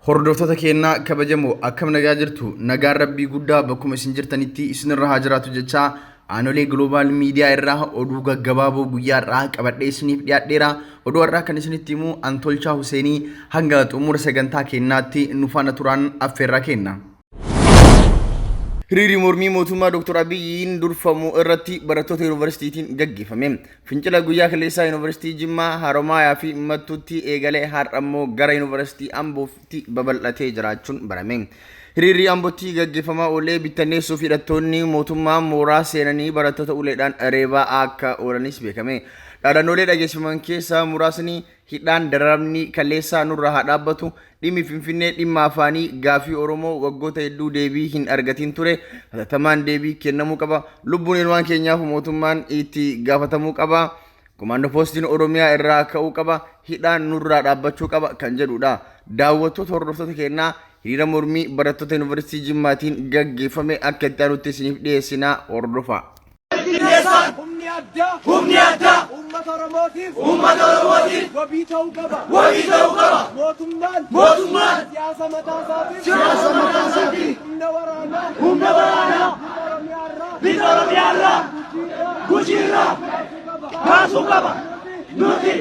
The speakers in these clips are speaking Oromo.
Hordoftoota keenya kabajamoo akkam nagaa jirtu? Nagaan Rabbii guddaa bakkuma isin jirtanitti isinirra haa jiraatu jechaa Aanolee Global Media irraa oduu gaggabaaboo guyyaa har'aa qabadhee isiniif dhiyaadheera. Oduu har'aa kan isinitti himu Antolchaa Huseenii hanga xumura sagantaa keenyaatti nu faana turaan affeerraa kenna. Hiriirri mormii mootummaa Dr. Abiyyiin durfamu irratti barattoota yuunivarsiitiitiin gaggeeffame. Fincila guyyaa kaleessaa yuunivarsiitii Jimmaa, Haromaayaa fi Mattuutti eegalee har'a immoo gara yuunivarsiitii Ambootti babal'atee jiraachuun barame. Hiriirri Ambootti gaggeeffamaa oolee bittanneessuuf hidhattoonni mootummaa mooraa seenanii barattoota uleedhaan reebaa akka oolanis beekame. Dhaadannoolee dhageessifaman keessaa muraasni Hidhaan dararamni kaleessaa nurraa haa dhaabbatu, dhimmi Finfinnee dhimma afaanii gaafii Oromoo waggoota hedduu deebii hin argatiin ture hatattamaan deebii kennamuu qaba, lubbuun ilmaan keenyaaf mootummaan itti gaafatamuu qaba, komaando poostiin Oromiyaa irraa ka'uu qaba, hidhaan nurraa dhaabbachuu qaba kan jedhudha. Daawwattoota hordoftoota keenyaa hiriira mormii barattoota Yuunivarsiitii Jimmaatiin gaggeeffame akka itti aanutti isiniif dhiyeessina hordofaa. Humni addaa Humni addaa uummata Oromootiif uummata Oromootiif wabii ta'uu qaba. wabii ta'uu qaba. Mootummaan Mootummaan siyaasa mataa isaatiin siyaasa mataa isaatiin humna waraanaa humna waraanaa Oromiyaa irraa bifa Oromiyaa irraa Gujii irraa kaasuu qaba. Nuti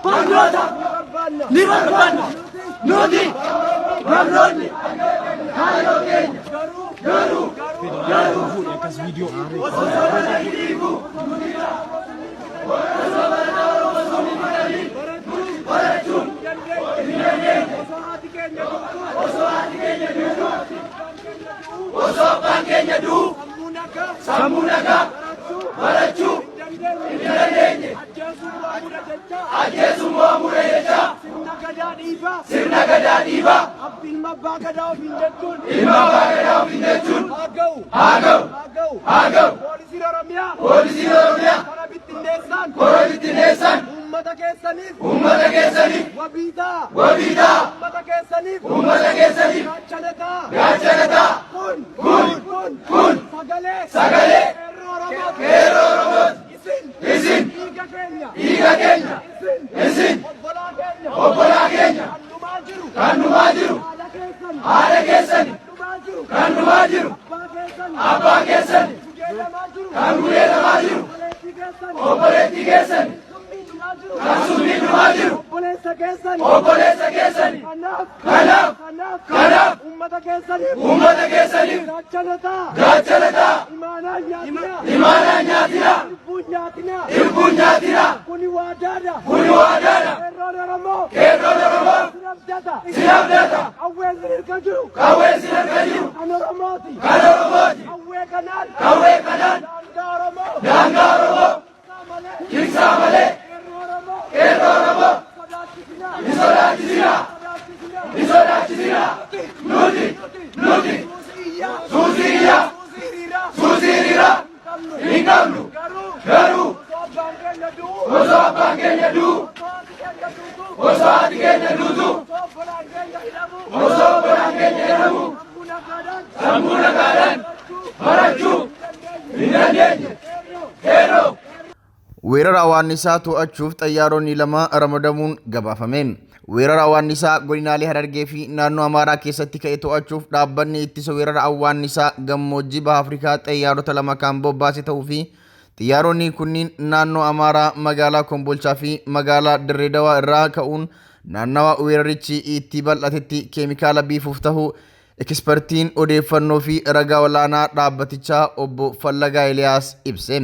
barnoota barbaanna. ni barbaanna. Nuti barnoonni kaayyoo keenya Garuu garuu osoo haati keenya duutu osoo abbaan keenya du'u sammuu nagaa sammuu nagaa barachuu hin dandeenye ajjeesuun mo'amudha jechaa ajjeesuun mo'amudha jechaa sirna gadaa dhiibaa sirna gadaa dhiibaa ilma abbaa gadaa ofiin jechuun ilma abbaa gadaa ofiin jechuun haa ga'u haa ga'u haa ga'u haa ga'u. Poolisiin Oromiyaa Poolisiin Oromiyaa kora bittinneessaan kora bittinneessaan uummata keessaniif uummata keessaniif wabii ta'a. wabii ta'a. Uummata keessaniif Uummata keessaniif gaachana ta'a. gaachana ta'a. Kun Kun kun kun sagalee sagalee qeerroo Oromooti. qeerroo Oromooti. Isin Isin dhiiga keenya. dhiiga keenya. Isin Isin obbolaa keenya. obbolaa keenya Kan dhumaa jiru. kan dhumaa jiru Haadha keessan. haadha keessan Kan dhumaa jiru. kan dhumaa jiru Abbaa keessan. abbaa keessan Gudeedamaa jiru. kan gudeedamaa jiru Obboleettii keessan. obboleettii keessan Summiin dhumaa jiru. kan summiin dhumaa jiru Obboleessa keessan. obboleessa keessan Kanaaf. Kanaaf. Kanaaf. Kanaaf. Uummata keessaniif. uummata keessaniif Gaachana ta'a. gaachana ta'a. Imaanaa nyaatinaa. Imaanaa nyaatinaa. Lubbuun nyaatinaa. Lubbuun nyaatinaa. Kuni waadaadha. Kuni waadaadha. Qeerroon Oromoo. Qeerroon Oromoo. Sin abdata. Sin abdata. Qawween sin harka jiru. Qawween sin harka jiru. Kan Oromooti. Kan Oromooti. Qawwee kanaan. Qawwee kanaan. Daangaa Oromoo. Daangaa Oromoo. Tiksaa malee. Tiksaa malee. Qeerroo Oromoo. Qeerroo Oromoo. Sodaachisinaa. Hin sodaachisinaa. Sodaachisinaa. Hin sodaachisinaa. Nuti. Nuti. Suusii iyyaa. Suusii iyyaa. Suusii hiriiraa. Suusii hiriiraa. Hin qabnu. Hin qabnu. Garuu. Garuu. Osoo abbaan keenya du'u. Osoo abbaan keenya du'u. Osoo haati keenya duutu. Osoo haati keenya duutu. Osoo obbolaan keenya hidhamu. Osoo obbolaan keenya hidhamu. Sammuu nagaadhaan. Sammuu nagaadhaan. Barachuu. Barachuu. Hin dandeenye. Hin dandeenye. Qeerroo. Weerara hawaannisaa to'achuuf xayyaaronni lama ramadamuun gabaafame. Weerara hawaannisaa godinaalee Harargee fi naannoo Amaaraa keessatti ka'e to'achuuf dhaabbanni ittisa weerara hawaannisaa gammoojjii Baha Afrikaa xayyaarota lama kan bobbaase ta'uu fi xiyyaaronni kunniin naannoo Amaaraa magaalaa Kombolchaa fi magaalaa Dirree Dawaa irraa ka'uun naannawa weerarichi itti bal'atetti keemikaala biifuuf ta'uu Ekispartiin odeeffannoo fi ragaa olaanaa dhaabbatichaa obbo Fallagaa Eeliyaas ibse.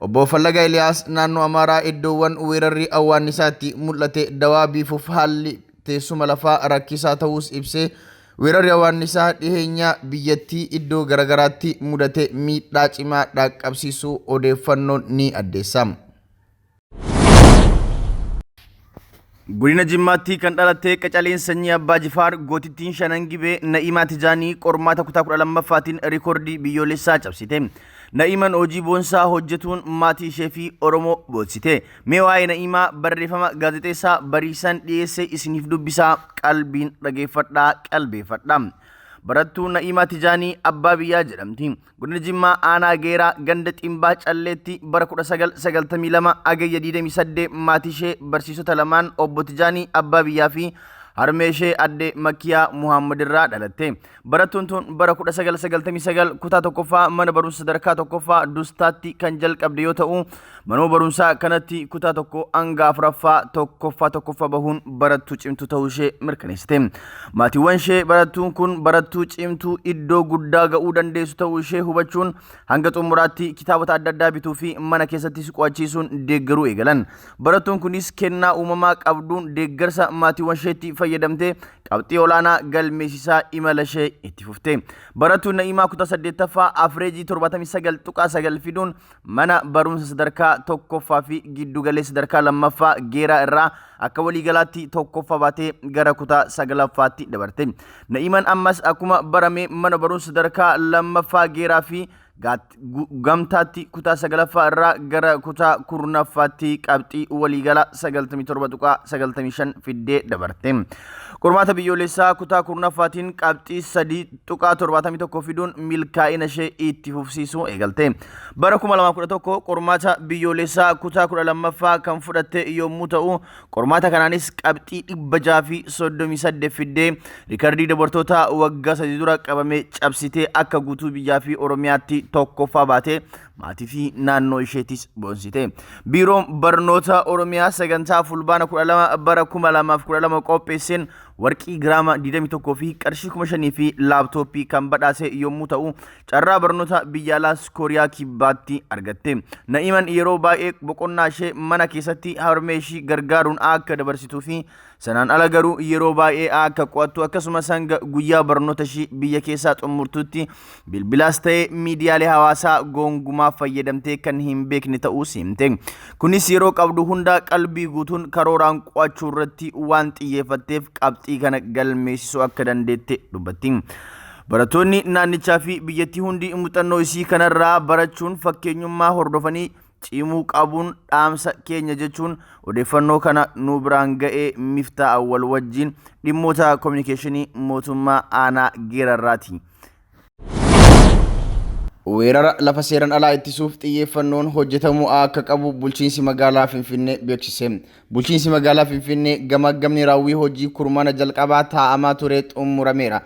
Obbo Fallagaa Eeliyaas naannoo Amaaraa iddoowwan weerarri awwaannisaatti mul'ate dawaa biifuuf haalli teessuma lafaa rakkisaa ta'uus ibsee weerarri awwaannisaa dhiheenya biyyattii iddoo garagaraatti mudate miidhaa cimaa dhaqqabsiisuu odeeffannoon ni addeessa. Godina Jimmaatti kan dhalatte qacaleen sanyii Abbaa Jifaar gootittiin Shanan Gibee Na'iimaa Tijaanii qormaata kutaa 12ffaatiin rikoordii biyyoolessaa cabsite. Na'iiman hojii boonsaa hojjetuun maatii ishee fi Oromoo boonsite. Mee waa'ee Na'iimaa barreeffama gaazexeessaa Bariisaan dhiyeesse isiniif dubbisaa qalbiin dhageeffadhaa qalbeeffadhaa. Barattuu Na'iimaa Tijaanii Abbaa Biyyaa jedhamti. Godina Jimmaa Aanaa Geeraa ganda Ximbaa Calleetti bara 1992 Hagayya 28 maatii ishee barsiisota lamaan obbo Tijaanii Abbaa Biyyaa fi Harmee ishee Aadde Makkiyaa Muhammad irraa dhalatte. Barattuun tun bara 1999 kutaa tokkoffaa mana barumsa sadarkaa tokkoffaa Dustaatti kan jalqabde yoo ta'u, manuma barumsaa kanatti kutaa tokko hanga afuraffaa tokkoffaa tokkoffaa bahuun barattuu cimtuu ta'uu ishee mirkaneessite. Maatiiwwan ishee barattuun kun barattuu cimtuu iddoo guddaa ga'uu dandeessu ta'uu ishee hubachuun hanga xumuraatti kitaabota adda addaa bituu fi mana keessattis qo'achiisuun deeggaruu eegalan. Barattuun kunis kennaa uumamaa qabduun deeggarsa maatiiwwan isheetti fayyadamtee qabxii olaanaa galmeessisaa imala ishee itti fufte. Barattuun Na'iimaa kutaa 8ffaa afireejii 79.9 fiduun mana barumsa sadarkaa tokkoffaa fi giddu galeessa sadarkaa lammaffaa Geeraa irraa akka waliigalaatti tokkoffaa baatee gara kutaa sagalaffaatti dabarte. Na'iimaan ammas akkuma barame mana barumsa sadarkaa lammaffaa Geeraa fi Gamtaatti kutaa sagalaffaa irraa gara kutaa kurnaffaatti qabxii waliigalaa 97.95 fiddee dabarte. Qormaata biyyoolessaa kutaa kurnaffaatiin qabxii 3.71 fiduun milkaa'ina ishee itti fufsiisuu eegalte. Bara 2011 qormaata biyyoolessaa kutaa 12ffaa kan fudhatte yommuu ta'u, qormaata kanaanis qabxii 638 fiddee rikardii dubartoota waggaa sadii dura qabame cabsitee akka guutuu biyyaa fi Oromiyaatti tokkoffaa baatee maatii fi naannoo isheetis boonsite. Biiroon Barnoota Oromiyaa sagantaa Fulbaana 12 bara 2012 qopheesseen warqii giraama 21 fi qarshii 5,000 fi laaptooppii kan badhaase yommuu ta'u, carraa barnoota biyya alaas Kooriyaa Kibbaatti argatte. Na'iman yeroo baay'ee boqonnaa ishee mana keessatti harmee ishii gargaaruun akka dabarsituu fi sanaan ala garuu yeroo baay'ee akka qo'attu akkasumas hanga guyyaa barnoota ishii biyya keessaa xumurtutti bilbilaas ta'ee miidiyaalee hawaasaa gonkumaa fayyadamtee kan hin beekne ta'uu himte. Kunis yeroo qabdu hunda qalbii guutuun karooraan qo'achuu irratti waan xiyyeeffatteef qabxii kana galmeessisuu akka dandeette dubbatti. Barattoonni naannichaa fi biyyattii hundi muuxannoo isii kanarraa barachuun fakkeenyummaa hordofanii cimuu qabuun dhaamsa keenya jechuun odeeffannoo kana nu biraan ga'ee Miftaa Awwal wajjin dhimmoota kominikeeshinii mootummaa aanaa Geerarraati. Weerara lafa seeran alaa ittisuuf xiyyeeffannoon hojjetamuu akka qabu bulchiinsi magaalaa Finfinnee beeksise. Bulchiinsi magaalaa Finfinnee gamaggamni raawwii hojii kurmaana jalqabaa taa'amaa ture xumurameera.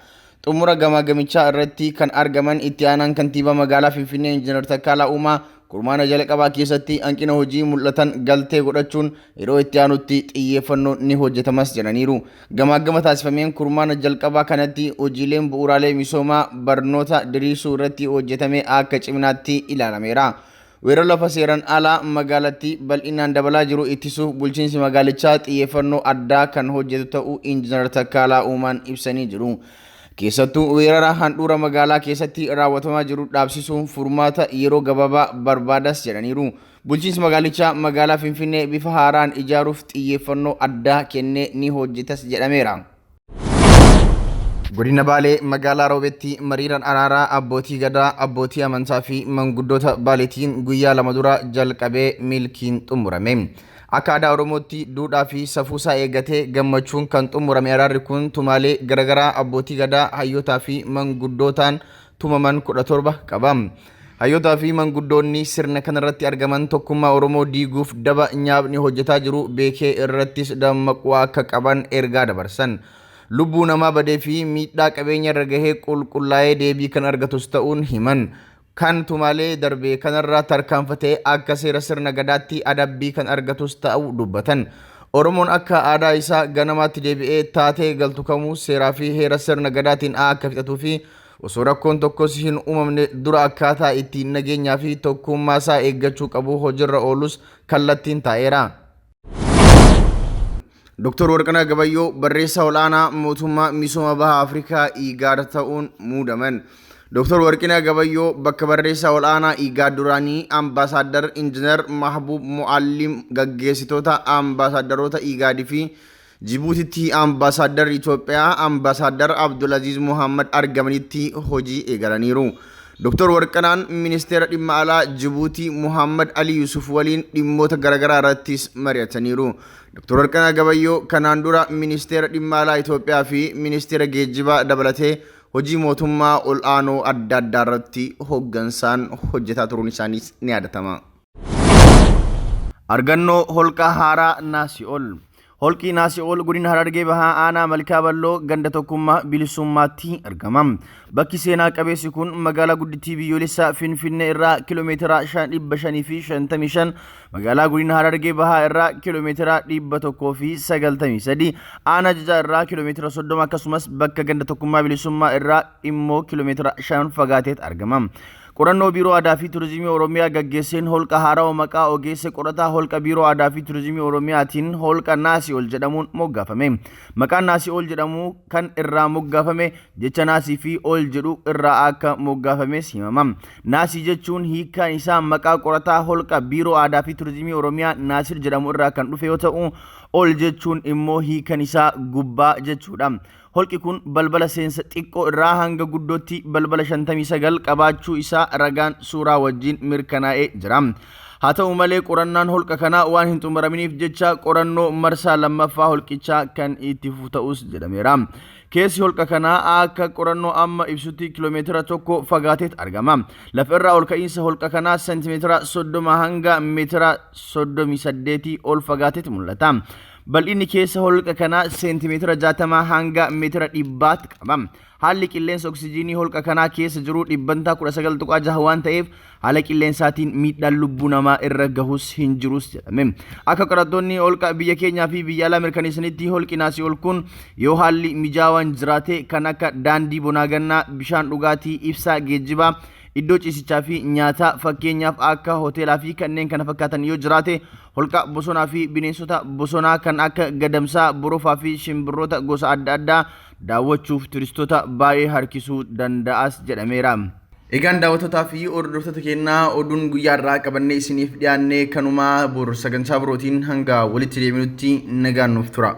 Xumura gamaggamichaa irratti kan argaman itti aanaan kantiibaa magaalaa Finfinnee Injiinar Takkaalaa Uumaa kurmaana jalqabaa keessatti hanqina hojii mul'atan galtee godhachuun yeroo itti aanutti xiyyeeffannoon ni hojjetamas jedhaniiru. Gamaggama taasifameen kurmaana jalqabaa kanatti hojiileen bu'uuraalee misoomaa barnoota diriirsuu irratti hojjetame akka ciminaatti ilaalameera. Weerara lafa seeraan alaa magaalattii bal'inaan dabalaa jiru ittisuuf bulchiinsi magaalichaa xiyyeeffannoo addaa kan hojjetu ta'uu Injiinar Takkaalaa Uumaan ibsanii jiru. Keessattuu weerara handhuura magaalaa keessatti raawwatamaa jiru dhaabsisuun furmaata yeroo gabaabaa barbaadas jedhaniiru. Bulchiinsi magaalichaa magaalaa Finfinnee bifa haaraan ijaaruuf xiyyeeffannoo addaa kennee ni hojjetas jedhameera. Godina Baalee magaalaa Roobetti mariiraan araaraa abbootii gadaa, abbootii amantaa fi manguddoota Baaleetiin guyyaa lama dura jalqabee milkiin xumurame. Akka aadaa Oromootti duudhaa fi safuusaa eeggatee gammachuun kan xumurame araarri kun tumaalee garaagaraa abbootii gadaa, hayyootaa fi manguddootaan tumaman 17 qaba. Hayyootaa fi manguddoonni sirna kanarratti argaman tokkummaa Oromoo diiguuf daba nyaapni hojjetaa jiru beekee irrattis dammaquu akka qaban ergaa dabarsan. Lubbuu namaa badee fi miidhaa qabeenya irra gahee qulqullaa'ee deebii kan argatus ta'uun himan. Kan tumaalee darbe kanarraa tarkaanfatee akka seera sirna gadaatti adabbii kan argatus ta'uu dubbatan. Oromoon akka aadaa isaa ganamaatti deebi'ee taatee galtu kamuu seeraa fi heera sirna gadaatiin akka fixatuu fi osoo rakkoon tokkos hin uumamne dura akkaataa ittiin nageenyaa fi tokkummaa isaa eeggachuu qabu hojiirra oolus kallattiin taa'eera. Dr. Warqinaa Gabayyoo barreessaa ol'aanaa mootummaa misooma baha Afrikaa IGAD ta'uun muudaman. Dr. Warqinaa Gabayyoo bakka barreessaa ol'aanaa IGAD duraanii Ambaasaadar Injiinar Mahbuub Mu'allim gaggeessitoota ambaasaadaroota IGAD fi Jibuutitti Ambaasaadar Itoophiyaa Ambaasaadar Abdulaziz Muhammad argamanitti hojii eegalaniiru. Dr. Warqinaan ministeera dhimma alaa Jibuutii Muhammad Ali Yusuf waliin dhimmoota garaagaraa irrattis mari'ataniiru. Dr. Warqinaa Gabayyoo kanaan dura ministeera dhimma alaa Itoophiyaa fi ministeera geejjibaa dabalatee hojii mootummaa ol'aanoo adda addaa irratti hooggansaan hojjetaa turuun isaaniis ni yaadatama. Argannoo holqa haaraa Naasi'ol. Holqi Naasi'ool godina Harargee Bahaa aanaa Malkaa Balloo ganda Tokkummaa Bilisummaatti argama. Bakki seenaa qabeessi kun magaalaa guddittii biyyoolessaa Finfinnee irraa kiiloomeetira 555, magaalaa godina Harargee Bahaa irraa kiiloomeetira 193, aanaa Jajaa irraa kiiloomeetira 30 akkasumas bakka ganda Tokkummaa Bilisummaa irraa immoo kiiloomeetira 5 fagaateet argama. Qorannoo Biiroo Aadaa fi Turizimii Oromiyaa gaggeesseen holqa haarawa maqaa ogeessa qorataa holqa Biiroo Aadaa fi Turizimii Oromiyaatiin holqa Naasi'ol jedhamuun moggaafame. Maqaan Naasi'ol jedhamu kan irraa moggaafame jecha Naasii fi ol jedhu irraa akka moggaafames himama. Naasii jechuun hiikkaan isaa maqaa qorataa holqa Biiroo Aadaa fi Turizimii Oromiyaa Naasir jedhamu irraa kan dhufe yoo ta'u, ol jechuun immoo hiikan isaa gubbaa jechuudha. Holqi kun balbala seensa xiqqoo irraa hanga guddootti balbala 59 qabaachuu isaa ragaan suuraa wajjin mirkanaa'ee jira. Haa ta'u malee qorannaan holqa kanaa waan hin xumuraminiif jecha qorannoo marsaa lammaffaa holqichaa kan itti fufu ta'us jedhameera. Keessi holqa kanaa akka qorannoo amma ibsutti kiiloomeetira 1 fagaateet argama. Lafa irraa ol ka'iinsa holqa kanaa seentimeetira 30 hanga meetira 38 ol fagaateet mul'ata. Bal'inni keessa holqa kanaa seentimeetira 60 hanga meetira 100 qaba. Haalli qilleensa oksijiinii holqa kanaa keessa jiru dhibbantaa 19.6 waan ta'eef haala qilleensaatiin miidhaan lubbuu namaa irra gahus hin jirus jedhame. Akka qorattoonni holqa biyya keenyaa fi biyya alaa mirkaneessanitti holqi Naasi'ol kun yoo haalli mijaawaan jiraate kan akka daandii bonaa gannaa, bishaan dhugaatii, ibsaa, geejjibaa, iddoo ciisichaa fi nyaataa fakkeenyaaf akka hoteelaa fi kanneen kana fakkaatan yoo jiraate holqa bosonaa fi bineensota bosonaa kan akka gadamsaa, borofaa fi shimbirroota gosa adda addaa daawwachuuf turistoota baay'ee harkisuu danda'as jedhameera. Egaan daawwattootaa fi hordoftoota keenyaa oduun guyyaa irraa qabannee isiniif dhiyaannee kanumaa bor sagantaa birootiin hanga walitti deebinutti nagaan nuuf tura.